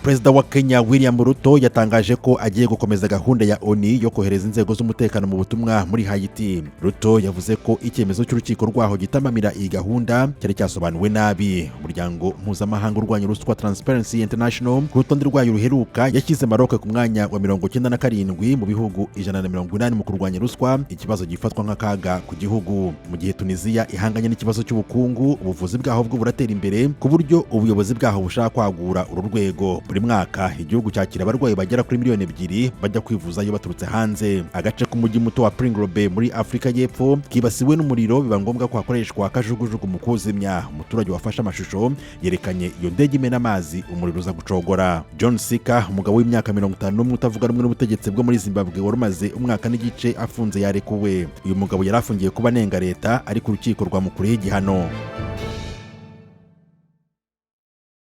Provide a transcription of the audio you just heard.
Perezida wa Kenya William Ruto yatangaje ko agiye gukomeza gahunda ya ONU yo kohereza inzego z'umutekano mu butumwa muri Haiti. Ruto yavuze ko icyemezo cy'urukiko rwaho gitamamira iyi gahunda cyari cyasobanuwe nabi. Umuryango mpuzamahanga urwanya ruswa Transparency International, ku rutonde rwayo ruheruka, yashyize Maroc ku mwanya wa 97 mu bihugu 180 mu kurwanya ruswa, ikibazo gifatwa nk'akaga ku gihugu. Mu gihe Tunisia ihanganye n'ikibazo cy'ubukungu, ubuvuzi bwaho bwo buratera imbere ku buryo ubuyobozi bwaho bushaka kwagura uru rwego. Buri mwaka igihugu cyakira abarwayi bagera kuri miliyoni 2 bajya kwivuzayo baturutse hanze. Agace k'umujyi muto wa Pinglobe muri Afurika y'Epfo kibasiwe n'umuriro, biba ngombwa ko hakoreshwa kajugujugu mu kuwuzimya. Umuturage wafashe amashusho yerekanye iyo ndege imena amazi, umuriro uza gucogora. John Sika, umugabo w'imyaka 51 utavuga rumwe n'ubutegetsi bwo muri Zimbabwe wari umaze umwaka n'igice afunze, yarekuwe. Uyu mugabo yari afungiye kuba anenga leta, ariko urukiko rwamukuriyeho igihano.